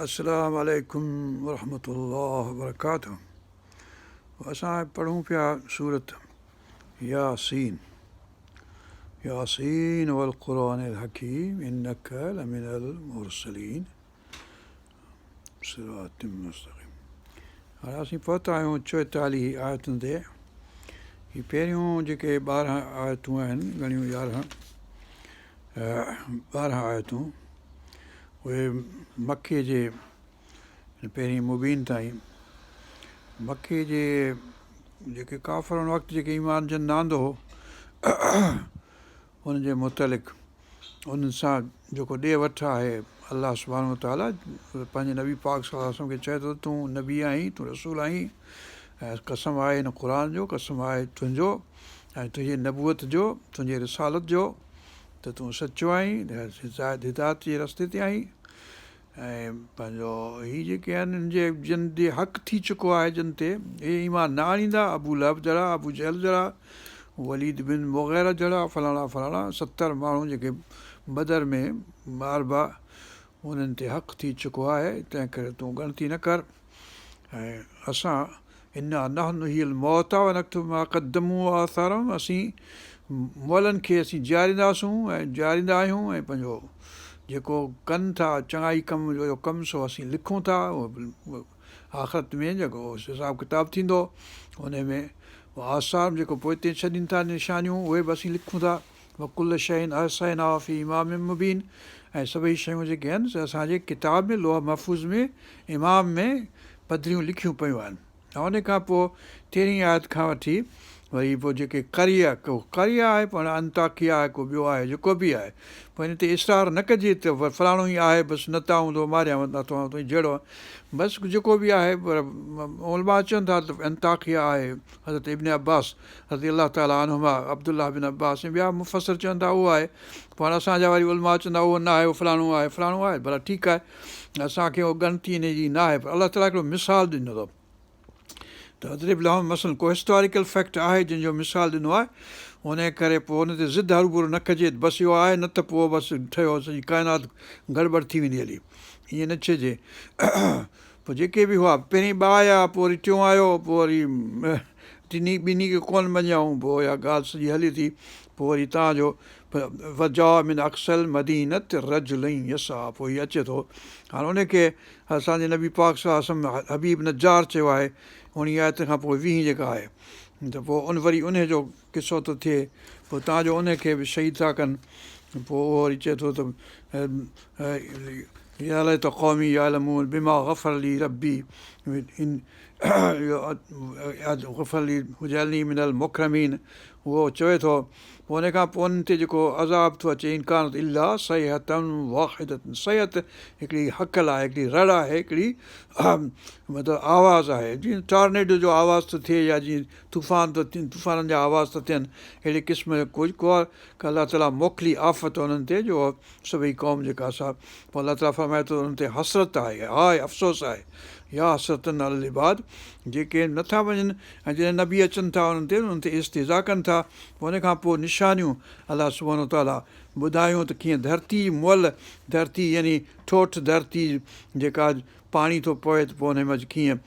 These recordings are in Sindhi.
السلام عليڪم ورحمة الله وبرڪاته اسان پڙهون پيا سورت ياسين ياسين والقرآن الحڪيم انک لمن المرسلين صراط مستقيم هاڻي اسين پهتا آهيون 44 آيتن تي. هي پهريون جيڪي 12 آيتون آهن، ڳڻيون 11 12 آيتون، اهي مڪي جي پهرين مبين تائين، مڪي جي جيڪي ڪافر ان وقت جيڪي ايمان جن نه آندو هو ان جي متعلق انهن سان جيڪو ڏي وٺ آهي الله سبحانه وتعاليٰ پنهنجي نبي پاڪ صلي الله عليه وسلم کي چئي ٿو تون نبي آهين تون رسول آهين ۽ قسم آهي هن قرآن جو قسم آهي تنهنجو ۽ تنهنجي نبوت جو تنهنجي رسالت جو ته تون سچو آهين هدايت جي رستي تي آهين ۽ پنهنجو هي جيڪي آهن ان جي جن تي حق ٿي چڪو آهي جن تي اهي ايمان نه آڻيندا ابو لهب جهڙا ابو جهل جهڙا وليد بن مغيره جهڙا فلاڻا فلاڻا 70 ماڻهو جيڪي بدر ۾ ماربا انهن تي حق ٿي چڪو آهي تنهن ڪري تون ڳڻتي نه ڪر ۽ اسان انا نحن نحيي الموتيٰ ونڪتب ما قدموا وآثارهم اسين مئلن کي اسين جيارينداسون ۽ جياريندا آهيون ۽ پنهنجو جيڪو ڪن ٿا چڱائي ڪم جو ڪم سو اسين لکون ٿا آخرت ۾ جيڪو حساب ڪتاب ٿيندو ان ۾ آثار جيڪو پوئتي ڇڏين ٿا نشانيون اهي به اسين لکون ٿا وڪل شيء احصيناه في امام مبين ۽ سڀئي شيون جيڪي آهن سي اسان جي ڪتاب ۾ لوح محفوظ ۾ امام ۾ پڌريون لکيون پيون آهن ۽ ان کان پوء تيرهين آيت کان وٺي وري پوء جيڪي قريه ڪو قريه آهي پوء انطاڪيه آهي ڪو ٻيو آهي جيڪو به آهي پوء ان تي اصرار نه ڪجي ته فلاڻو ئي آهي بس نه ته آئون ٿو ماريانو نه ته آئون ٿو جهڙو بس جيڪو به آهي پر علماء چون ٿا ته انطاڪيه آهي حضرت ابن عباس رضي الله تعالٰي عنهما، عبدالله بن عباس ۽ ٻيا مفسر چون ٿا اهو آهي، پوء هاڻي اسان جا وري علماء چون ٿا اهو نه آهي اهو فلاڻو آهي فلاڻو آهي ڀلا ٺيڪ آهي اسان کي اهو ڳڻتي ان جي نه آهي پر الله تعالٰي هڪڙو مثال ڏنو اٿو ته اضرب لهم مثلا ڪو هسٽاريڪل فيڪٽ آهي جنهن جو مثال ڏنو آهي ان ڪري پوء ان تي ضد هروڀرو نه ڪجي بس اهو آهي نه ته پوء بس ٺهيو سڄي ڪائنات گڙٻڙ ٿي ويندي هلي ائين نه چئجي پوء جيڪي به هئا پهرين ٻه آيا پوء وري ٽيون آيو پوء وري ٽنهي ٻنهي کي ڪونه مڃيائون پوء اها ڳالهه سڄي هلي ٿي پوء وري تان جو وجاء من اقصي المدينة رجل يسعي پوء هي اچي ٿو هاڻ ان کي اسان جي نبي پاڪ صلي الله عليه وسلم حبيب نجار چيو آهي انهي آيت کان پوء ويهين جيڪا آهي ته پوء ان وري انهي جو قصو ٿو ٿئي پوء تان جو انهي کي به شهيد ٿا ڪن پوء اهو وري چئي ٿو ته يا ليت قومي يعلمون بما غفر لي ربي غفر لي وجعلني من المڪرمين اهو چوي ٿو پوء ان کان پوء انهن تي جيڪو عذاب ٿو اچي ان ڪانت الا صيحة واحدة صيحة هڪڙي هڪل آهي هڪڙي رڙ آهي هڪڙي مطلب آواز آهي جيئن ٽارنيڊو جو آواز ٿو ٿئي يا جيئن طوفان ٿو ٿين طوفانن جا آواز ٿا ٿين اهڙي قسم جو ڪجهه ڪو الله تعاليٰ موڪلي آفت انهن تي جو سڀئي قوم جيڪا سا پوء الله تعاليٰ فرمائي ٿو انهن تي حسرت آهي هاء افسوس آهي يا حسرة علي العباد جيڪي نٿا مڃن ۽ جڏهن نبي اچن ٿا انهن تي انهن تي استهزا ڪن ٿا پوء ان کان پوء نشانيون الله سبحانه وتعاليٰ ٻڌايون ته ڪيئن ڌرتي مئل ڌرتي يعني ٺوٺ ڌرتي جيڪا پاڻي ٿو پوي ته پوء ان منجهه ڪيئن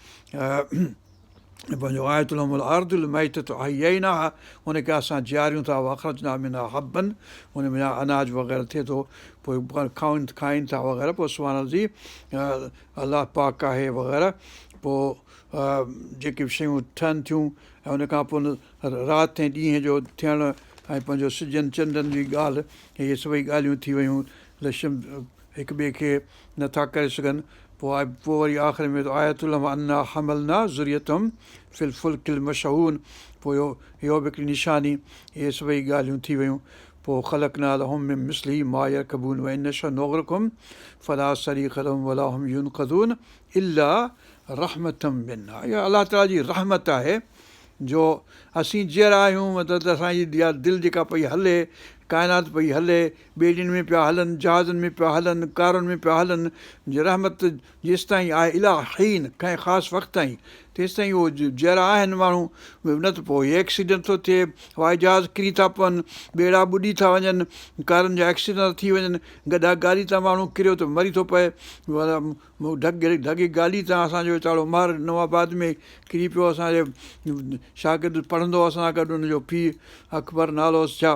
پنهنجو آية لهم الارض الميتة احييناها ان کي اسان جياريون ٿا واخرجنا منها حبا ان ۾ اناج وغيره ٿئي ٿو پوء کائن کائين ٿا وغيره پوء سبحان الذي الله پاڪ آهي وغيره پوء جيڪي به شيون ٺهن ٿيون ۽ ان کان پوء رات ۽ ڏينهن جو ٿيڻ ۽ پنهنجو سجن چنڊن جي ڳالهه اهي سڀئي ڳالهيون ٿي ويون لشم هڪ ٻئي کي نه ٿا ڪري سگهن پوء پوء وري آخر ۾ آية لهم انا حملنا ذريتهم في الفلڪ المشحون پوء اهو اهو به هڪڙي نشاني اهي سڀئي ڳالهيون ٿي ويون پوء خلقنا لهم من مثله ما يرڪبون وان نشأ نغرقهم فلا صريخ لهم ولا هم ينقذون الا رحمة منا اها الله تعالي جي رحمت آهي جو اسين جيئرا آهيون مطلب ته اسان جي اها دل جيڪا پئي هلي ڪائنات پئي هلي ٻيڙين ۾ پيا هلن، جهازن ۾ پيا هلن، ڪارن ۾ پيا هلن، جي رحمت جيستائين آهي اليٰ حين ڪنهن خاص وقت تائين تيستائين اهو جيئرا آهن ماڻهو، نه ته پوء هي ايڪسيڊنٽ ٿو ٿئي، هوائي جهاز ڪري ٿا پون، ٻيڙا ٻڏي ٿا وڃن، ڪارن جا ايڪسيڊنٽ ٿي وڃن، گڏهه گاڏي تان ماڻهو ڪريو ته مري ٿو پئي، ڍڳي گاڏي تان اسان جو هتاڙو مهر نئون آباد ۾ ڪري پيو اسان جي شاگرد پڙهندو هو اسان سان گڏ ان جو پيء اڪبر نالو هوس ڇا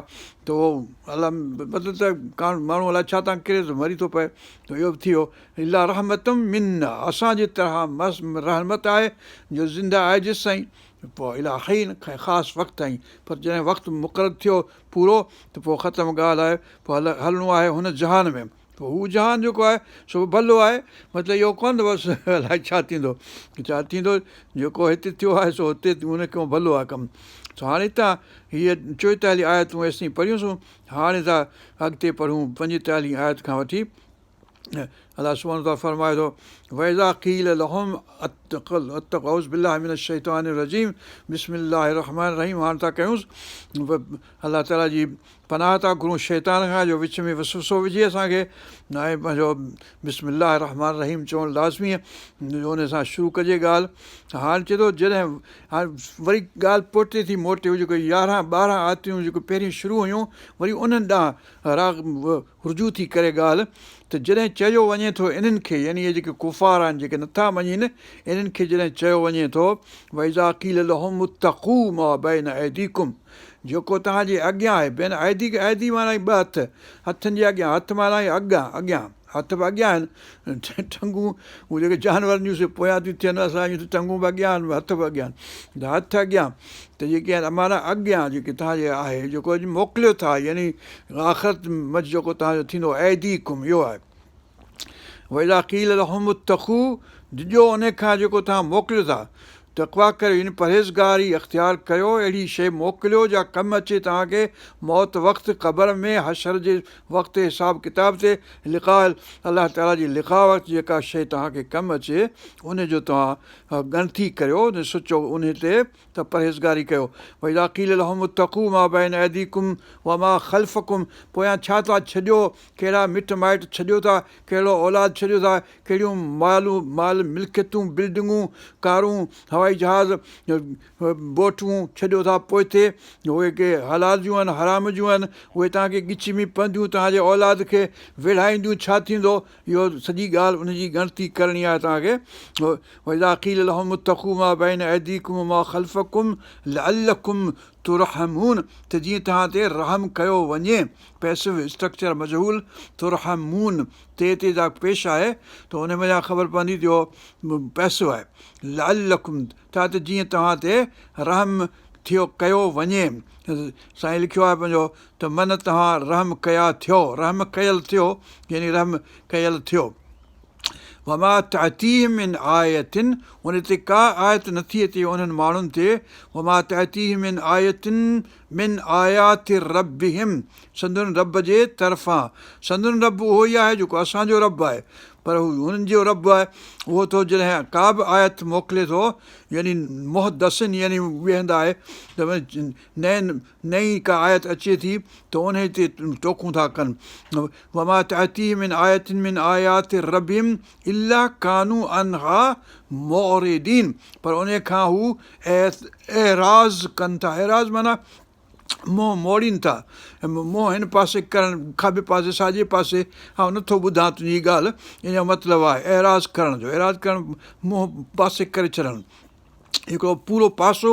ته اهو الله مطلب ته ماڻهو الائي ڇا تان ڪري ته مري ٿو پئي ته اهو به ٿي ويو الا رحمة منا اسان جي طرفان رحمت آهي جو زنده آهي جيستائين پوء اليٰ حين ڪنهن خاص وقت تائين پر جڏهن وقت مقرر ٿيو پورو ته پوء ختم ڳالهه آهي پوء هلڻو آهي هن جهان ۾ پوء هو جهان جيڪو آهي سو به ڀلو آهي مطلب اهو ڪونه ته بس الائي ڇا ٿيندو ڇا ٿيندو جيڪو هتي ٿيو آهي سو هتي ان کان ڀلو آهي ڪم سو هاڻي هتان هيء 44 آيتون ايستائين پڙهيونسون هاڻي ٿا اڳتي پڙهون 45 آيت کان وٺي الله سبحانه وتعالٰي فرمائي ٿو واذا قيل لهم اتقوا اعوذ بالله من الشيطان الرجيم بسم الله الرحمن الرحيم هاڻ ٿا ڪيون الله تعالٰي جي پناهه ٿا گهرون شيطان کان جو وچ ۾ وسوسو وجهي اسان کي ۽ پنهنجو بسم الله الرحمن الرحيم چوڻ لازمي جو ان سان شروع ڪجي ڳالهه هاڻ چئي ٿو جڏهن هاڻ وري ڳالهه پوئتي ٿي موٽي جيڪو 11 12 آيتون جيڪو پهريون شروع هيون وري انهن ڏانهن راغ رجوع ٿي ڪري ڳالهه ته جڏهن چيو وڃي ٿو انهن کي يعني اهي جيڪي ڪفار آهن جيڪي نٿا مڃين انهن کي جڏهن چيو وڃي ٿو واذا قيل لهم اتقوا ما بين ايديڪم جيڪو توهان جي اڳيان آهي بين ايدي ايدي معنيٰ ٻه هٿ هٿن جي اڳيان هٿ معنيٰ اڳيان اڳيان هٿ به اڳيان آهن ٽنگون هو جيڪي جانورن جون سي پويان ٿيون ٿين اسان جون ته ٽنگون به اڳيان آهن هٿ به اڳيان آهن ته هٿ اڳيان ته جيڪي آهن معنيٰ اڳيان جيڪي توهان جي آهي جيڪو اڄ موڪليو ٿا يعني آخرت منجه جيڪو توهان جو ٿيندو ايديڪم اهو آهي واذا قيل لهم اتقوا ڊڄو ان کان جيڪو توهان موڪليو ٿا تقويٰ ڪريو يعني پرهيزگاري اختيار ڪريو اهڙي شيء موڪليو جا ڪم اچي توهان کي موت وقت قبر ۾ حشر جي وقت حساب ڪتاب تي لقاء الله تعاليٰ جي لقاء وقت جيڪا شيء توهان کي ڪم اچي ان جو توهان ڳڻتي ڪريو سوچو انهي تي ته پرهيزگاري ڪيو. واذا قيل لهم اتقوا ما بين ايديڪم وما خلفڪم پويان ڇا ٿا ڇڏيو، ڪهڙا مٽ مائٽ ڇڏيو ٿا، ڪهڙو اولاد ڇڏيو ٿا، ڪهڙيون مالون، مال ملڪيتون، بلڊنگون، ڪارون، هوائي جهاز، بوٽون ڇڏيو ٿا پوئتي، اهي ڪي حلال جون آهن، حرام جون آهن، اهي توهان کي ڳچي ۾ پونديون، توهان جي اولاد کي ويڙهائينديون، ڇا ٿيندو؟ اهو سڄي ڳالهه ان جي ڳڻتي ڪرڻي آهي توهان کي. واذا قيل لهم اتقوا ما بين ايديڪم وما خلفڪم لعلڪم ترحمون ته جيئن توهان تي رحم ڪيو وڃي پيسو اسٽرڪچر مجهول ترحمون تي تي جا پيش آهي ته ان منجهان خبر پوندي ته اهو پيسو آهي لعلڪم ته ته جيئن توهان تي رحم ٿيو ڪيو وڃي سائين لکيو آهي پنهنجو ته من توهان رحم ڪيا ٿيو رحم ڪيل ٿيو يعني رحم ڪيل ٿيو وما تاتيهم من آية ان تي ڪا آيت نٿي اچي انهن ماڻهن تي وما تاتيهم من آية من آيات ربهم سندن رب جي طرفان سندن رب اهو ئي آهي جيڪو اسان جو رب آهي پر هو هنن جو رب آهي اهو ٿو جڏهن ڪا به آيت موڪلي ٿو يعني محدث يعني ٻئي هنڌ آهي ته نئين نئين ڪا آيت اچي ٿي ته انهي تي ٽوڪون ٿا ڪن وما تاتيهم من آية من آيات ربهم الا ڪانوا عنها معرضين پر انهي کان هو اعراض ڪن ٿا اعراض معنيٰ منهن موڙين ٿا منهن هن پاسي ڪرڻ کاٻي پاسي ساڄي پاسي آئون نٿو ٻڌان تنهنجي ڳالهه ان جو مطلب آهي اعراض ڪرڻ جو اعراض ڪرڻ منهن پاسي ڪري ڇڏڻ هڪڙو پورو پاسو،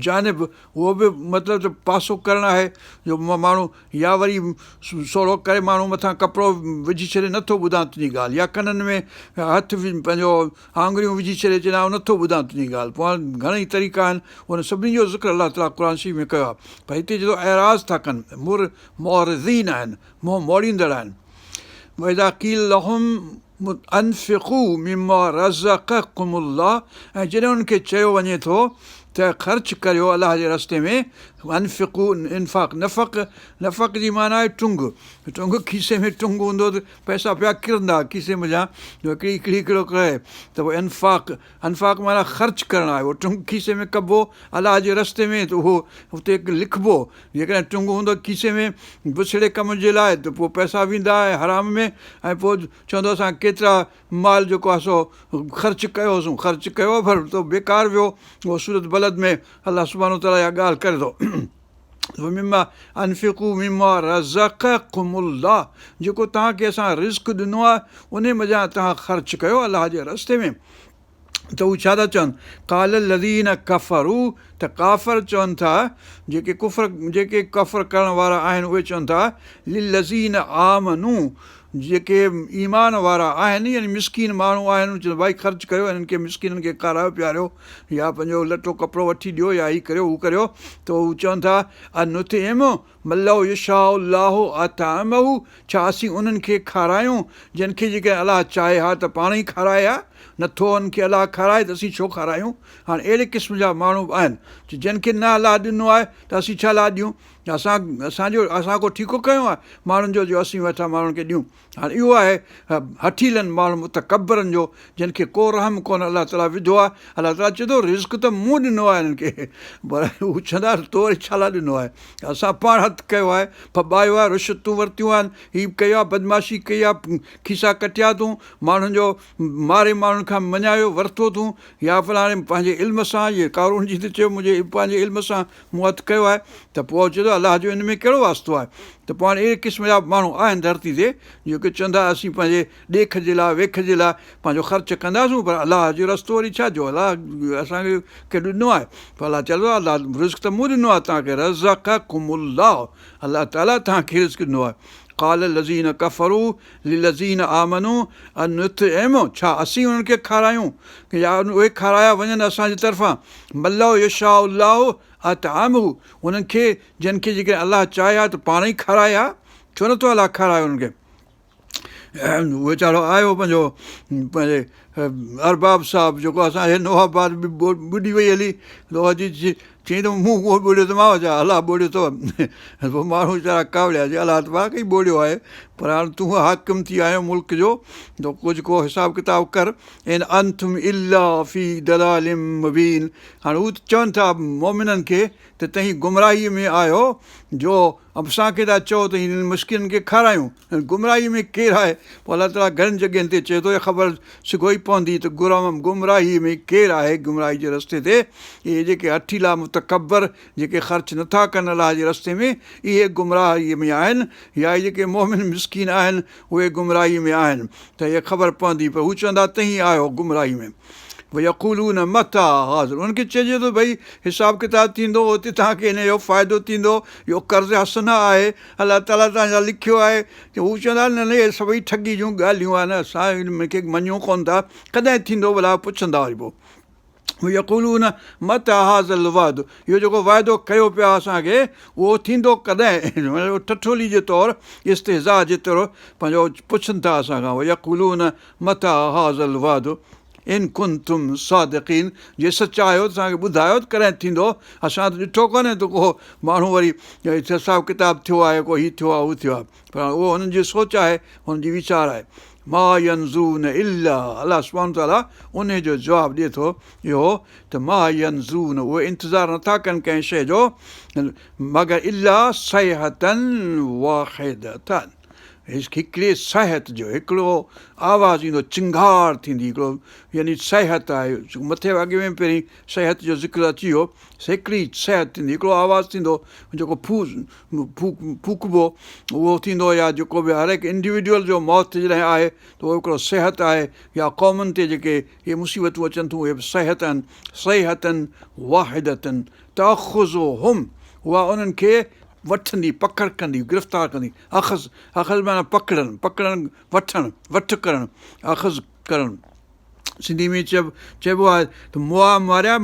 جانب، اهو به مطلب ته پاسو ڪرڻ آهي جو ماڻهو يا وري سوڙهو ڪري ماڻهو مٿان ڪپڙو وجهي ڇڏي نٿو ٻڌان تنهنجي ڳالهه يا ڪنن ۾ هٿ پنهنجو آڱريون وجهي ڇڏي چئي آئون نٿو ٻڌان تنهنجي ڳالهه پوء هاڻ گهڻئي طريقا آهن ان سڀني جو ذڪر الله تعاليٰ قرآن شريف ۾ ڪيو آهي پر هتي چئي ٿو اعراض ٿا ڪن مر معرضين آهن منهن موڙيندڙ آهن واذا قيل لهم انفقوا مما رزقڪم الله ۽ جڏهن انهن کي چيو وڃي ٿو ته خرچ ڪريو الله جي رستي ۾ انفقو انفاق نفق نفق جي معنيٰ آهي ٽنگ ٽنگ کيسي ۾ ٽنگ هوندو ته پئسا پيا ڪرندا کيسي منجهان جو هڪڙي هڪڙي هڪڙو ڪري ته پوء انفاق انفاق معنيٰ خرچ ڪرڻ آهي اهو ٽنگ کيسي ۾ ڪبو الله جي رستي ۾ ته اهو اتي لکبو جيڪڏهن ٽنگ هوندو کيسي ۾ بڇڙي ڪم جي لاء ته پوء پئسا ويندا ۽ حرام ۾ ۽ پوء چوندو اسان ڪيترا مال جيڪو آهي سو خرچ ڪيوسون، خرچ ڪيو پر تو بيڪار ويو، اهو سورت بلد ۾ الله سبحانه وتعاليٰ اها ڳالهه ڪري ٿو. ومما انفقوا مما رزقڪم الله جيڪو توهان کي اسان رزق ڏنو آهي انهي منجهان توهان خرچ ڪيو الله جي رستي ۾ ته هو ڇا ٿا چون قال الذين ڪفروا ته ڪافر چون ٿا جيڪي ڪفر جيڪي ڪفر ڪرڻ وارا آهن اهي چون ٿا للذين آمنوا جيڪي ايمان وارا آهن يعني مسڪين ماڻهو آهن چون ڀائي خرچ ڪريو هنن کي مسڪينن کي کارايو پياريو يا پنهنجو لٽو ڪپڙو وٺي ڏيو يا هي ڪريو هو ڪريو ته هو چون ٿا انطعم من لو يشاء الله اطعمه ڇا اسين انهن کي کارايون جن کي جيڪڏهن الله چاهي ها ته پاڻ ئي کارائي ها نٿو انهن کي الله کارائي ته اسين ڇو کارايون هاڻي اهڙي قسم جا ماڻهو به آهن جن کي نه الله ڏنو آهي ته اسين ڇا لاء ڏيون اسان اسان جو اسان ڪو ٺيڪو کنيو آهي ماڻهن جو جو اسين ويٺا ماڻهن کي ڏيون هاڻي اهو آهي هٺيلن ماڻهن متڪبرن جو جن کي ڪو رحم ڪونه الله تعاليٰ وڌو آهي الله تعاليٰ چئي ٿو رزق ته مون ڏنو آهي هنن کي پر هو چوندا تو وري ڇا لاء ڏنو آهي اسان پاڻ هٿ ڪيو آهي ڦٻايو آهي رشوتون ورتيون آهن هي ڪيو آهي بدمعاشي ڪئي آهي کيسا ڪٽيا تون ماڻهن جو ماري ماڻهن کان مڃايو ورتو تون يا فلاڻي پنهنجي علم سان جيئن قارون جي ته چيو منهنجي پنهنجي علم سان مون هٿ ڪيو آهي ته پوء چئي ٿو الله جو ان ۾ ڪهڙو واسطو آهي ته پوء هاڻي اهڙي قسم جا ماڻهو آهن ڌرتي تي جيڪي چوندا اسين پنهنجي ڏيک جي لاء ويک جي لاء پنهنجو خرچ ڪنداسون پر الله جو رستو وري ڇا جو الله اسان کي کي ڏنو آهي پر الله چئي ٿو الله رزق ته مون ڏنو آهي توهان کي رزقڪم الله الله تعاليٰ توهان کي رزق ڏنو آهي قال الذين ڪفروا للذين آمنوا انطعم ڇا اسين انهن کي کارايون يا اهي کارايا وڃن اسان جي طرفان من لو يشاء الله اطعمه انهن کي جن کي جيڪڏهن الله چاهي ها ته پاڻ ئي کارائي ها ڇو نٿو الله کارائي انهن کي اهو ويچارو آيو پنهنجو پنهنجي ارباب صاحب جيڪو اسان جي نوح آباد ٻڏي وئي هلي جي چيائين ته مون ڪونه ٻوڙيو ته مان ڇا الله ٻوڙيو اٿو پوء ماڻهو ويچارا ڪاوڙيا چي الله ته واقعي ٻوڙيو آهي پر هاڻ تون حاڪم ٿي آيو ملڪ جو ته ڪجهه ڪو حساب ڪتاب ڪر ان انتم الا في ضلال مبين هاڻ هو چون ٿا مومنن کي ته توهين گمراهيء ۾ آهيو جو اسان کي ٿا چئو ته هنن مسڪينن کي کارايون. گمراهيء ۾ ڪير آهي؟ پوء الله تعاليٰ گهڻين جڳهين تي چئي ٿو، اها خبر سگهو ئي پوندي ته گمراهيء ۾ ڪير آهي گمراهي جي رستي تي؟ اهي جيڪي هٺيلا متڪبر جيڪي خرچ نٿا ڪن الله جي رستي ۾ اهي گمراهيء ۾ آهن يا اهي جيڪي مؤمن مسڪين آهن اهي گمراهيء ۾ آهن ته اها خبر پوندي پر هو چوندا توهين آهيو گمراهي ۾. ويقولون متي هذا انهن کي چئجي ٿو ڀئي حساب ڪتاب ٿيندو اتي توهان کي ان جو فائدو ٿيندو اهو قرض حسنه آهي الله تعاليٰ توهان جا لکيو آهي ته هو چوندا نه نه اهي سڀئي ٺڳي جون ڳالهيون آهن اسان ان کي مڃون ڪونه ٿا ڪڏهن ٿيندو ڀلا پڇندا وري پوء ويقولون متي هذا الوعد اهو جيڪو وعدو ڪيو پيو آهي اسان کي اهو ٿيندو ڪڏهن ٺٺولي جي طور استهزاء جي طور پنهنجو پڇن ٿا اسان کان ويقولون متي هذا الوعد ان ڪنتم صادقين جي سچا آهيو ته اسان کي ٻڌايو ته ڪڏهن ٿيندو اسان ته ڏٺو ڪونهي ته ڪو ماڻهو وري حساب ڪتاب ٿيو آهي ڪو هي ٿيو آهي هو ٿيو آهي پر اهو هنن جي سوچ آهي هنن جي ويچار آهي ما ينظرون الا الله سبحانه وتعالٰي انهي جو جواب ڏئي ٿو اهو ته ما ينظرون اهي انتظار نٿا ڪن ڪنهن شيء جو مگر الا صيحة واحدة هڪڙي صيحة جو هڪڙو آواز ايندو چنگهاڙ ٿيندي هڪڙو يعني صيحة آهي مٿي اڳ ۾ پهرين صيحة جو ذڪر اچي ويو هڪڙي صيحة ٿيندي هڪڙو آواز ٿيندو جيڪو ڦو ڦوڪبو اهو ٿيندو يا جيڪو به هر هڪ انڊيوڊيول جو موت جڏهن آهي ته اهو هڪڙو صيحة آهي يا قومن تي جيڪي اهي مصيبتون اچن ٿيون اهي به صيحة آهن صيحة واحدة تاخذهم اها انهن کي وٺندي، پڪڙ ڪندي، گرفتار ڪندي، اخذ، اخذ معنيٰ پڪڙڻ، پڪڙڻ، وٺڻ، وٺ ڪرڻ، اخذ ڪرڻ. سنڌي ۾ چئبو آهي ته مئا ماريا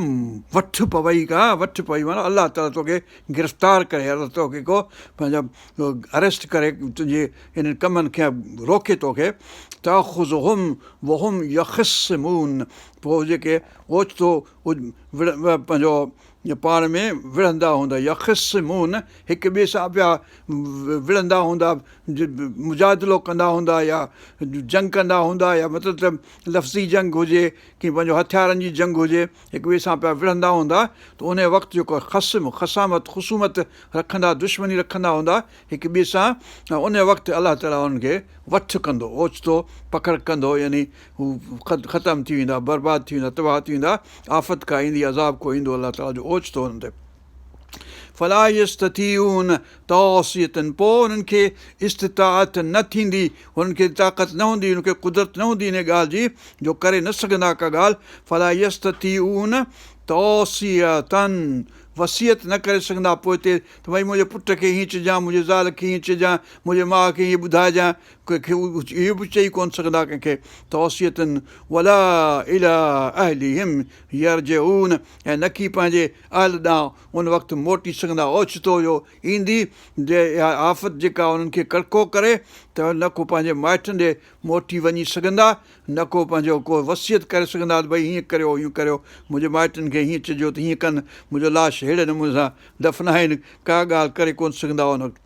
وٺ پوئي ڪا، وٺ پوئي معنيٰ الله تعاليٰ توکي گرفتار ڪري، الله توکي ڪو پنهنجو اريسٽ ڪري تنهنجي انهن ڪمن کي روڪي توکي تاخذهم وهم يخصمون پوء جيڪي اوچتو پنهنجو پاڻ ۾ وڙهندا هوندا، يخصمون، هڪ ٻئي سان پيا وڙهندا هوندا، مجادلو ڪندا هوندا يا جنگ ڪندا هوندا يا مطلب ته لفظي جنگ هجي ڪي پنهنجو هٿيارن جي جنگ هجي، هڪ ٻئي سان پيا وڙهندا هوندا ته انهي وقت جيڪو خصم، خصامت، خصومت رکندا، دشمني رکندا هوندا هڪ ٻئي سان ۽ انهي وقت الله تعاليٰ انهن کي وٺ ڪندو، اوچتو پڪڙ ڪندو يعني هو ختم ٿي ويندا، برباد ٿي ويندا، تباهه ٿي ويندا، آفت ڪا ايندي، عذاب ڪو ايندو الله تعاليٰ جو اوچتو انهن تي. فلا يستطيعون توصية پوء انهن کي استطاعت نه ٿيندي، انهن کي طاقت نه هوندي، انهن کي قدرت نه هوندي انهيء ڳالهه جي جو ڪري نه سگهندا ڪا ڳالهه، فلا يستطيعون توصية وصيت نه ڪري سگهندا پوئتي ته ڀئي منهنجي پٽ کي هيئن چئجان، منهنجي زال کي هيئن چئجان، منهنجي ماء کي هيئن ٻڌائجان، ڪنهن کي اهو به چئي ڪونه سگهندا ڪنهن کي توصية ولا الي اهلهم يرجعون ۽ نڪي پنهنجي اهل ڏانهن ان وقت موٽي سگهندا اوچتو جو ايندي جي اها آفت جيڪا انهن کي ڪڙڪو ڪري ته نه ڪو پنهنجي مائٽن ڏي موٽي وڃي سگهندا نه ڪو پنهنجو ڪو وصيت ڪري سگهندا ته ڀئي هيئن ڪريو هيئن ڪريو منهنجي مائٽن کي هيئن چئجو ته هيئن ڪن منهنجو لاش ههڙي نموني سان دفنائين ڪا ڳالهه ڪري ڪونه سگهندا ان وقت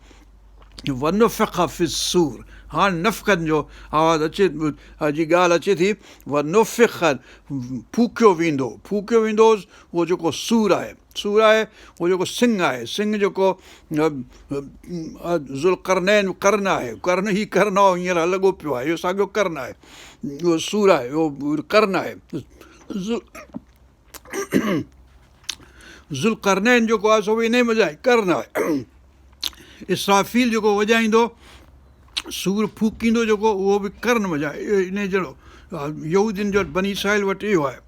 ونفخ في الصور هاڻ نفخن جو آواز اچي جي ڳالهه اچي ٿي ونفخ ڦوڪيو ويندو ڦوڪيو ويندو اهو جيڪو صور آهي صور آهي اهو جيڪو سڱ آهي سڱ جيڪو ذوالقرنين قرن آهي قرن هي قرن هينئر لڳو پيو آهي اهو ساڳيو قرن آهي اهو صور آهي اهو قرن آهي ذوالقرنين جيڪو آهي سو به انهي منجهان ئي قرن آهي. اسرافيل جيڪو وڄائيندو صور ڦوڪيندو جيڪو اهو به قرن منجهان انهي جهڙو يهودين جو بني اسرائيل وٽ اهو آهي.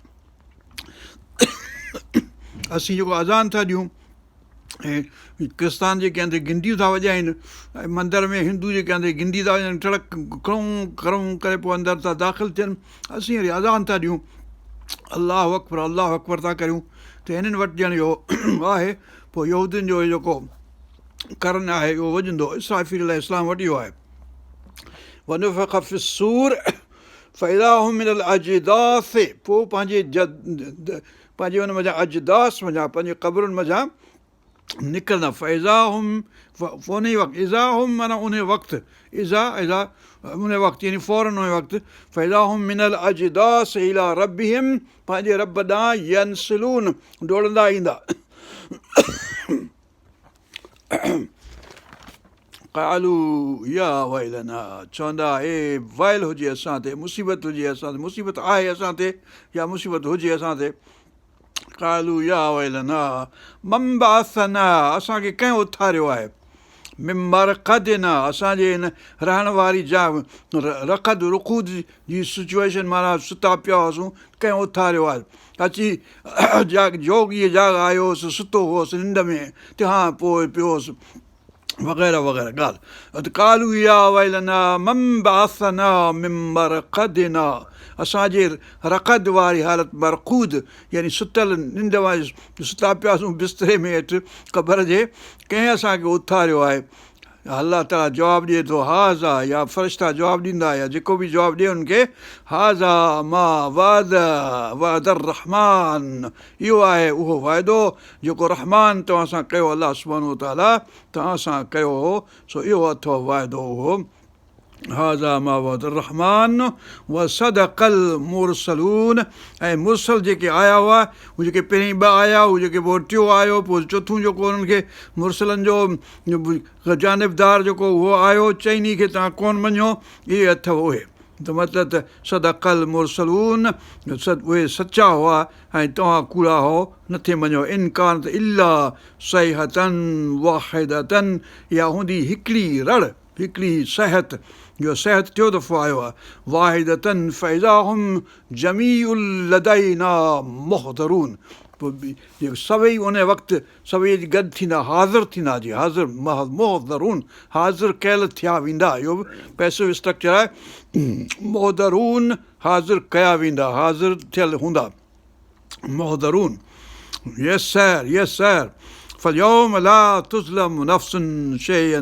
اسين جيڪو اذان ٿا ڏيون ۽ ڪرستان جيڪي هنڌ گهنڊيون ٿا وڄائين ۽ مندر ۾ هندو جيڪي هنڌ گهنڊي ٿا وڄائين ٽڙڪ ڪڙون ڪڙون ڪري پوء اندر ٿا داخل ٿين اسين وري اذان ٿا ڏيون الله اڪبر الله اڪبر ٿا ڪريون ته هنن وٽ ڄڻ اهو آهي پوء يهودين جو جيڪو قرن آهي اهو وڄندو اسرافيل عليه السلام وٽ اهو آهي ونفخ في الصور فاذا هم من الاجداث پوء پنهنجي پنهنجي ان منجهان اجداث منجهان پنهنجي قبرن منجهان نڪرندا فاذا هم انهي وقت اذا هم معنيٰ انهي وقت اذا اذا انهي وقت يعني فورا انهي وقت فاذا هم من الاجداث الي ربهم پنهنجي رب ڏانهن ينسلون ڊوڙندا ايندا قالوا يا ويلنا چوندا اي ويل هجي اسان تي مصيبت هجي اسان تي مصيبت آهي اسان تي يا مصيبت هجي اسان تي قالوا يا ويلنا من بعثنا اسان کي ڪنهن اٿاريو آهي من مرقدنا اسان جي هن رهڻ واري جاء رقد رقود جي سچوئيشن معنيٰ ستا پيا هئاسون ڪنهن اٿاريو آهي اچي جوڳيء جاڳايو هوس ستو هوس ننڊ ۾ تنهان پوء پيو هوس وغيره وغيره ڳالهه قالوا يا ويلنا من بعثنا من مرقدنا اسان جي رقد واري حالت مرقود يعني ستل ننڊ واري ستا پياسون بستري ۾ هيٺ قبر جي ڪنهن اسان کي اٿاريو آهي الله تعاليٰ جواب ڏئي ٿو هذا يا فرشتا جواب ڏيندا يا جيڪو به جواب ڏئي ان کي هذا ما وعد وعد الرحمان اهو آهي اهو وعدو جيڪو رحمان توهان سان ڪيو الله سبحانه وتعاليٰ توهان سان ڪيو هو سو اهو اٿو وعدو اهو هذا ما وعد الرحمان وصدق المرسلون ۽ مرسل جيڪي آيا هئا هو جيڪي پهرين ٻه آيا هو جيڪي پوء ٽيون آيو پوء چوٿون جيڪو انهن کي مرسلن جو جانبدار جيڪو اهو آيو چئني کي توهان ڪون مڃيو اهي اٿو اهي ته مطلب ته صدق المرسلون اهي سچا هئا ۽ توهان ڪوڙا هئو نٿي مڃيو ان ڪانت الا صيحة واحدة اها هوندي هڪڙي رڙ هڪڙي صيحة جو صيحة ٽيون دفعو آيو آهي واحدة فاذا هم جميع لدينا محضرون پوء سڀئي ان وقت سڀئي اچي گڏ ٿيندا حاضر ٿيندا جي حاضر محضرون حاضر ڪيل ٿيا ويندا اهو به پيسو اسٽرڪچر آهي محضرون حاضر ڪيا ويندا حاضر ٿيل هوندا محضرون يس سر يس سر فاليوم لا تظلم نفس شيئا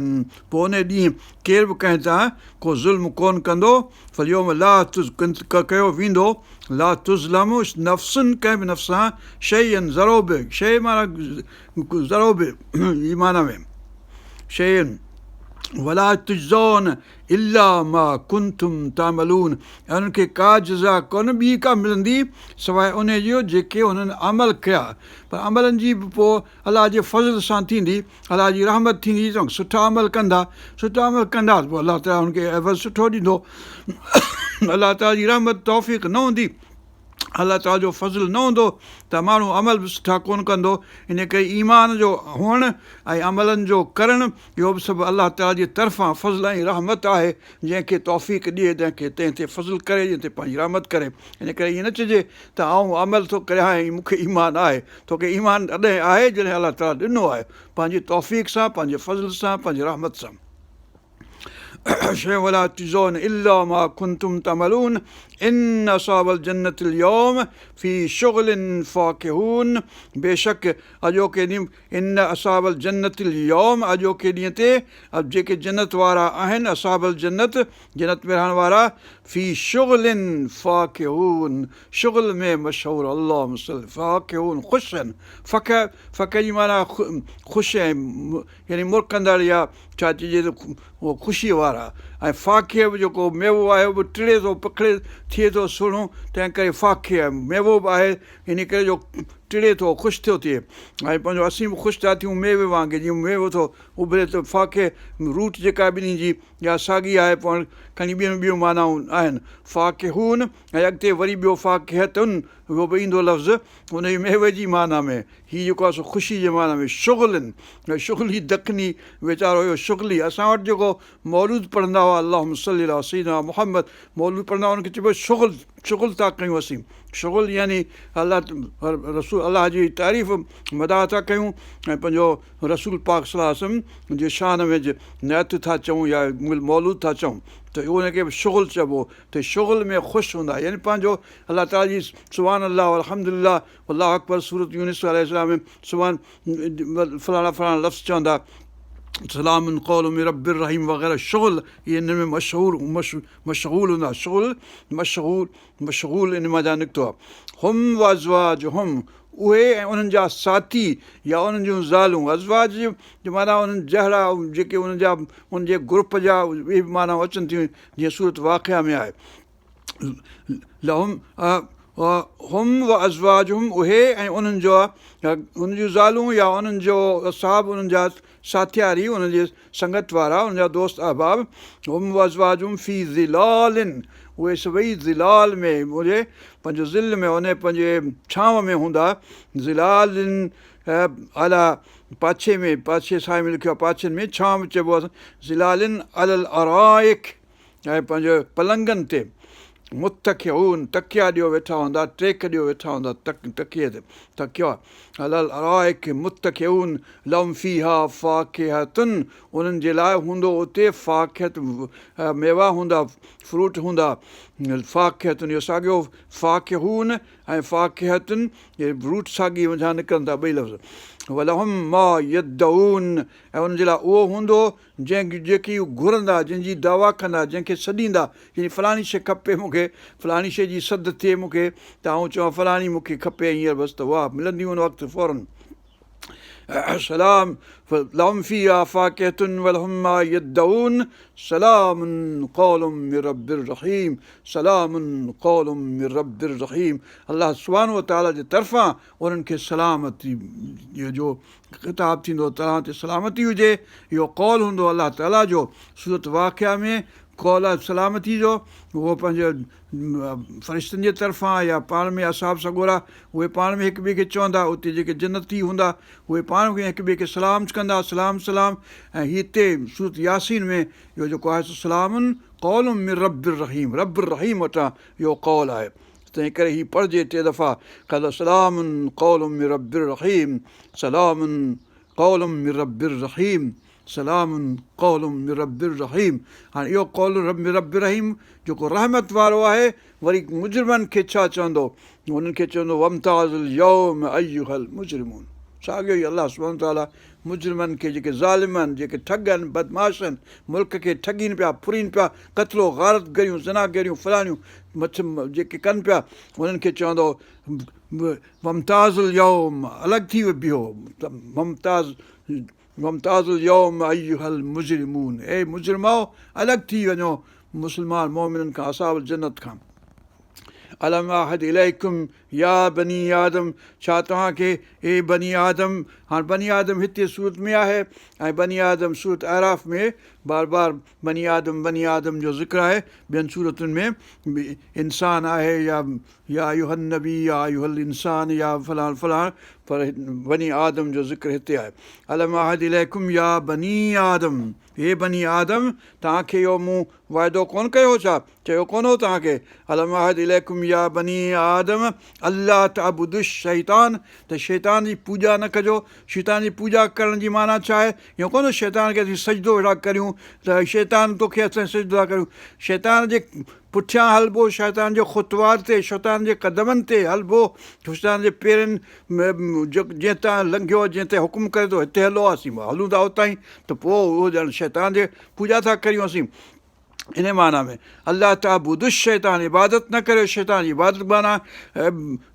پوء ان ڏينهن ڪير به ڪنهن تان ڪو ظلم ڪونه ڪندو فاليوم لا ڪيو ويندو لا تظلم نفس ڪنهن به نفس سان شيئا ذرو به شيء معنيٰ ذرو به جي معنيٰ ۾ شيئا ولا تجزون الا ما ڪنتم تعملون ۽ انهن کي ڪا جزا ڪونه ٻي ڪا ملندي سواء انهي جي جيڪي انهن عمل ڪيا پر عملن جي به پوء الله جي فضل سان ٿيندي الله جي رحمت ٿيندي ته سٺا عمل ڪندا سٺا عمل ڪندا ته پوء الله تعالي انهن کي عوض سٺو ڏيندو الله تعالي جي رحمت توفيق نه هوندي الله تعاليٰ جو فضل نه هوندو ته ماڻهو عمل به سٺا ڪونه ڪندو. ان ڪري ايمان جو هئڻ ۽ عملن جو ڪرڻ اهو به سڀ الله تعاليٰ جي طرفان فضل ۽ رحمت آهي جنهن کي توفيق ڏئي تنهن کي تنهن تي فضل ڪري جنهن تي پنهنجي رحمت ڪري. ان ڪري ائين نه چئجي ته آئون عمل ٿو ڪريان ۽ مون کي ايمان آهي. توکي ايمان تڏهن آهي جڏهن الله تعاليٰ ڏنو آهي پنهنجي توفيق سان پنهنجي فضل سان پنهنجي رحمت سان. شيئا ولا تجزون الا ما ڪنتم تعملون ان اصحاب الجنة اليوم في شغل فاڪهون بيشڪ اڄوڪي ڏينهن ان اصحاب الجنة اليوم اڄوڪي ڏينهن تي جيڪي جنت وارا آهن اصحاب الجنت جنت ۾ رهڻ وارا في شغل فاڪهون شغل ۾ مشغول اللهم صل فاڪهون خوش آهن فڪه فڪه جي معنيٰ خوش ۽ يعني مرڪندڙ يا ڇا چئجي ته اهو خوشيء وارا ۽ فاڪهه به جيڪو ميوو آهي اهو به ٽڙي ٿو پکڙي ٿئي ٿو سهڻو تنهن ڪري فاڪهه ميوو به آهي ان ڪري جو ٽڙي ٿو خوش ٿو ٿئي ۽ پنهنجو اسين به خوش ٿا ٿيون ميوي وانگي جيئن ميوو ٿو اڀري ته فاڪهه روٽ جيڪا ٻنهي جي يا ساڳي آهي پوء کڻي ٻيون ٻيون معنائون آهن فاڪهون ۽ اڳتي وري ٻيو فاڪهتن اهو به ايندو لفظ ان جي ميوي جي معنيٰ ۾ هي جيڪو آهي سو خوشي جي معنيٰ ۾ شغل شغلي دکني ويچارو هيو شغلي اسان وٽ جيڪو مولود پڙهندا هئا اللهم صلي علي سيدنا محمد مولود پڙهندا هئا ان کي چئبو شغل شغل ٿا ڪيون اسين شغل يعني الله رسول الله جي تعريف مدح ٿا ڪيون ۽ پنهنجو رسول پاڪ صلي الله عليه وسلم جي شان ۾ نعت ٿا چئون يا مولود ٿا چئون ته ان کي به شغل چئبو ته شغل ۾ خوش هوندا يعني پنهنجو الله تعالي جي سبحان الله والحمد لله الله اڪبر سورت يونس عليه السلام ۾ سبحان فلاڻا فلاڻا لفظ چوندا سلام قول من رب رحيم وغيره شغل اهي ان ۾ مشهور مشغول هوندا شغل مشغول مشغول ان منجهان نڪتو آهي هم وازواجهم اهي ۽ انهن جا ساٿي يا انهن جون زالون ازواج جي معنيٰ انهن جهڙا جيڪي انهن جا ان جي گروپ جا اهي به معنائون اچن ٿيون جيئن سورت واقعه ۾ آهي لهم هم و ازواجهم اهي ۽ انهن جو انهن جون زالون يا انهن جو اصحاب انهن جا ساٿياري انهن جي سنگت وارا انهن جا دوست احباب هم و ازواجهم في ظلال اهي سڀئي ظلال ۾ منهنجي پنهنجو ظل ۾ ان پنهنجي ڇانو ۾ هوندا ظلال عليٰ پاڇي ۾ پاڇي سائي ۾ لکيو آهي پاڇن ۾ ڇانو چئبو آهي ظلال علي الارائڪ ۽ پنهنجي پلنگن تي متڪئون تڪيا ڏيو ويٺا هوندا، ٽيڪ ڏيو ويٺا هوندا، تڪيي تي تڪيا علي الارائڪ متڪئون لهم فيها فاڪهة انهن جي لاء هوندو اتي فاڪهة ميوا هوندا فروٽ هوندا فاڪهة اهو ساڳيو فاڪهون ۽ فاڪهة اهي روٽ ساڳي منجهان نڪرن ٿا ٻئي لفظ ولهم ما يدعون ۽ انهن جي لاء اهو هوندو جنهن جيڪي هو گهرندا، جنهن جي دعويٰ ڪندا، جنهن کي سڏيندا، يعني فلاڻي شيء کپي مون کي، فلاڻي شيء جي سڌ ٿئي مون کي ته آئون چوان فلاڻي مون کي کپي هينئر بس ته اها ملندي ان وقت فوراً. سلام لهم فيها فاڪهة ولهم ما يدعون سلام قول من رب رحيم سلام قول من رب رحيم الله سبحانه وتعالي جي طرفان انهن کي سلامتي جو خطاب ٿيندو توهان تي سلامتي هجي اهو قول هوندو الله تعالي جو سورت واقعه ۾ قول آهي سلامتي جو اهو پنهنجي فرشتن جي طرفان يا پاڻ ۾ اصحاب سڳورا اهي پاڻ ۾ هڪ ٻئي کي چوندا اتي جيڪي جنتي هوندا اهي پاڻ ۾ هڪ ٻئي کي سلام ڪندا سلام سلام ۽ هتي سورت ياسين ۾ اهو جيڪو آهي سو سلام قول من رب رحيم رب رحيم وٽان اهو قول آهي تنهن ڪري هي پڙهجي ٽي دفعا قال سلام قول من رب رحيم سلام قول من رب رحيم سلام قول من رب رحيم هاڻي اهو قول من رب رحيم جيڪو رحمت وارو آهي وري مجرمن کي ڇا چوندو انهن کي چوندو وامتازوا اليوم ايها المجرمون. ساڳيو ئي الله سبحانه وتعاليٰ مجرمن کي جيڪي ظالم آهن، جيڪي ٺڳ آهن، بدمعاش آهن، ملڪ کي ٺڳين پيا، ڦرين پيا، قتل و غارت گريون، زنا گريون، فلاڻيون مڇ جيڪي ڪن پيا، انهن کي چوندو وامتازوا اليوم الڳ ٿي بيهو، ممتاز وامتازوا اليوم ايها المجرمون اي مجرمؤ الڳ ٿي وڃو مسلمان مؤمنن کان اصحاب الجنت کان. الم اعهد اليڪم يا بني آدم ڇا توهان کي اي بني آدم هاڻ بني آدم هتي سورت ۾ آهي ۽ بني آدم سورت اعراف ۾ بار بار بني آدم بني آدم جو ذڪر آهي ٻين سورتن ۾ به انسان آهي يا يا ايها النبي يا ايها الانسان يا فلان فلان پر بني آدم جو ذڪر هتي آهي الم اعهد اليڪم يا بني آدم اي بني آدم توهان کي اهو مون وعدو ڪونه ڪيو هو ڇا؟ چيو ڪونه هو توهان کي، الم اعهد اليڪم يا بني آدم الا تعبدوا الشيطان ته شيطان جي پوڄا نه ڪجو، شيطان جي پوڄا ڪرڻ جي معنيٰ ڇا آهي؟ اهو ڪونه ته شيطان کي اسين سجدو ويٺا ڪريون ته شيطان توکي اسين سجدو ٿا ڪريون، شيطان جي پٺيان هلبو، شيطان جي خطوات تي، شيطان جي قدمن تي هلبو، شيطان جي پيرن جنهن تان لنگهيو جنهن تي حڪم ڪري ٿو هتي هلو اسين هلون ٿا اتان ئي ته پوء اهو ڄڻ شيطان جي پوڄا ٿا ڪريون اسين ان معنيٰ ۾ الا تعبدوا الشيطان عبادت نه ڪريو شيطان جي عبادت معنيٰ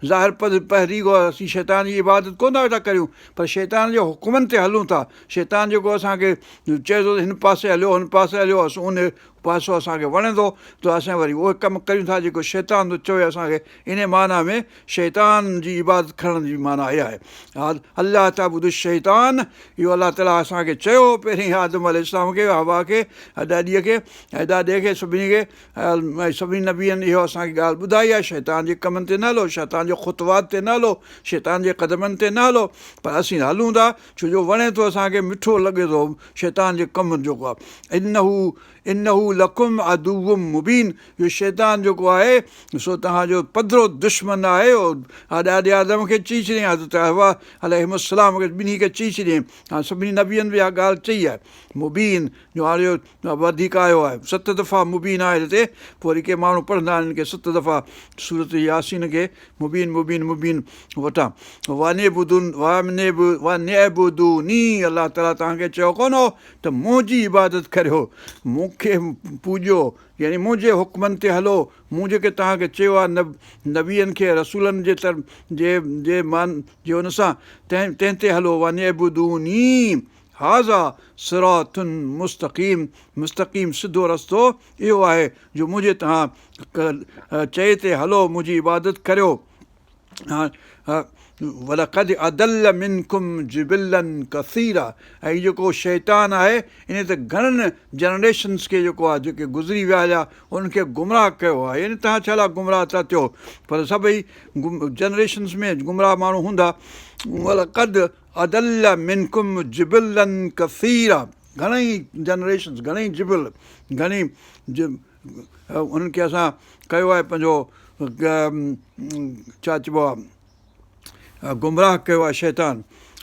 ظاهر پد پهرين گو اسين شيطان جي عبادت ڪونه ٿا ويٺا ڪريون پر شيطان جي حڪمن تي هلون ٿا شيطان جيڪو اسانکي چئي ٿو ته هن پاسي هليو هن پاسي هليو اسون ان پاسو اسان کي وڻي ٿو ته اسين وري اهي ڪم ڪريون ٿا جيڪو شيطان ٿو چوي اسان کي انهيء معنيٰ ۾ شيطان جي عبادت ڪرڻ جي معنيٰ اها آهي الا تعبدوا الشيطان اهو الله تعاليٰ اسان کي چيو هو پهرين آدم عليه السلام کي حوا کي ڏاڏيء کي ۽ ڏاڏي کي سڀني کي ۽ سڀني نبين اهو اسان کي ڳالهه ٻڌائي آهي شيطان جي ڪمن تي نه هلو شيطان جي خطوات تي نه هلو شيطان جي قدمن تي نه هلو پر اسين هلون ٿا ڇو جو وڻي ٿو اسان کي مٺو لڳي ٿو شيطان جي ڪم جيڪو آهي انه انه لڪم عدو مبين اهو شيطان جيڪو آهي سو توهان جو پڌرو دشمن آهي اهو ڏاڏي آدم کي چئي ڇڏيائين حضرت حوا عليهم السلام کي ٻنهي کي چئي ڇڏيائين هاڻي سڀني نبين به اها ڳالهه چئي آهي مبين جو هاڻي اهو وڌيڪ آيو آهي ست دفعا مبين آهي هتي پوء وري ڪي ماڻهو پڙهندا آهن ڪي ست دفعا سورت ياسين کي مبين مبين مبين وٽان وان اعبدوني الله تعاليٰ توهان کي چيو ڪونه هو ته منهنجي عبادت ڪريو مون کي پوڄيو يعني منهنجي حڪمن تي هلو، مون جيڪي توهان کي چيو آهي نبين کي رسولن جي طرف جي جي مان جي ان سان تنهن تنهن تي هلو وان اعبدوني هذا صراط مستقيم مستقيم سڌو رستو اهو آهي جو منهنجي توهان چئي تي هلو منهنجي عبادت ڪريو. ولقد اضل منڪم جبلا ڪثيرا ۽ هي جيڪو شيطان آهي ان ته گهڻن جنريشنس کي جيڪو آهي جيڪي گذري ويا هليا انهن کي گمراهه ڪيو آهي يعني توهان ڇا لاء گمراهه ٿا ٿيو پر سڀئي جنريشنس ۾ گمراهه ماڻهو هوندا ولقد اضل منڪم جبلا ڪثيرا گهڻئي جنريشنس گهڻئي جبل گهڻي انهن کي اسان ڪيو آهي پنهنجو ڇا چئبو آهي گمراهه ڪيو آهي شيطان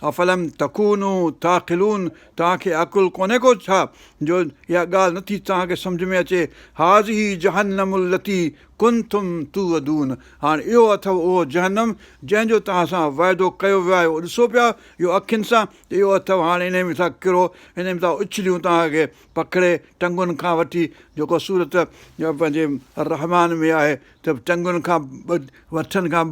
افلم تڪونوا تعقلون توهان کي عقل ڪونهي ڪو ڇا جو اها ڳالهه نٿي توهان کي سمجه ۾ اچي هذه جهنم التي ڪنتم توعدون هاڻ اهو اٿو اهو جهنم جنهن جو توهان سان وعدو ڪيو ويو آهي اهو ڏسو پيا اهو اکين سان اهو اٿو هاڻ انهي ۾ ٿا ڪرو انهي ۾ ٿا اڇليون توهان کي پڪڙي ٽنگن کان وٺي جيڪو سورت پنهنجي الرحمان ۾ آهي ته ٽنگن کان وٺن کان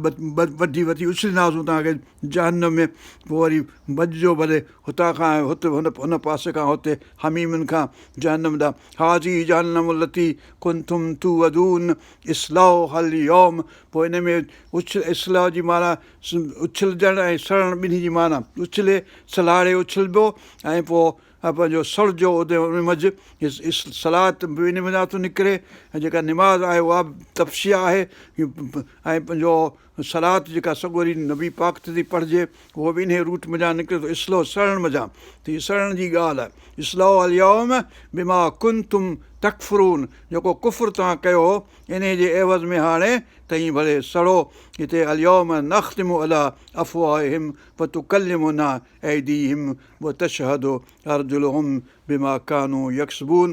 وڍي وٺي اڇلينداسون توهان کي جهنم ۾ پوء وري ڀڄجو ڀلي هتان کان هت هن هن پاسي کان هتي حميمن کان جهنم ڏانهن هذه جهنم التي ڪنتم توعدون اصلوها اليوم پوء ان ۾ اڇل اصلوها جي معنيٰ اڇلجڻ ۽ سڙڻ ٻنهي جي معنيٰ اڇلي سلهاڙي اڇلبو ۽ پوء ۽ پنهنجو سڙجو اتي ان منجهه صلات به ان منجهان ٿو نڪري ۽ جيڪا نماز آهي اها به تپسيا آهي ۽ پنهنجو صلات جيڪا سڳوري نبي پاڪ تي ٿي پڙهجي اهو به انهي روٽ منجهان نڪري ٿو اصلوها سڙڻ منجهان ته هي سڙڻ جي ڳالهه آهي اصلوها اليوم بما ڪنتم تڪفرون جيڪو ڪفر توهان ڪيو هو انهي جي عيوض ۾ هاڻي توهين ڀلي سڙو هتي اليوم نختم علي افواههم وتڪلمنا ايديهم وتشهد ارجلهم بما ڪانوا يڪسبون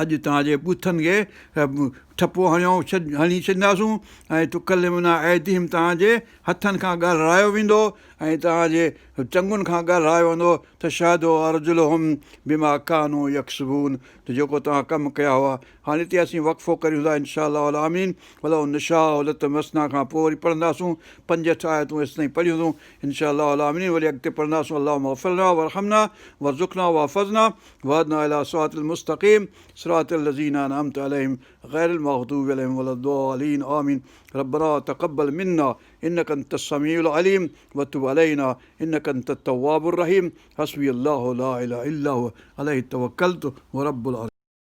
اڄ توهان جي ٻوٿن کي ٺپو هڻيو هڻي ڇڏينداسون ۽ تڪلمنا ايديهم توهان جي هٿن کان ڳالهرايو ويندو ۽ توهان جي چنگن کان ڳالهرايو ويندو تشهد ارجلهم بما ڪانوا يڪسبون ته جيڪو توهان ڪم ڪيا هئا. هاڻي هتي اسين وقفو ڪريون ٿا ان شاء الله الامين ولو نشاء لطمسنا کان پوء وري پڙهنداسون پنجهٺ آيتون ايستائين پڙهيون اٿئون ان شاء الله الامين وري اڳتي پڙهنداسون اللهم اغفر لنا وارحمنا وارزقنا واحفظنا واهدنا الي صراط المستقيم صراط الذين انعمت عليهم غير المغضوب عليهم ولا الضالين آمين ربنا تقبل منا انك انت السميع العليم وتب علينا انك انت التواب الرحيم حسبي الله لا اله الا هو عليه توڪلت هو رب العرش.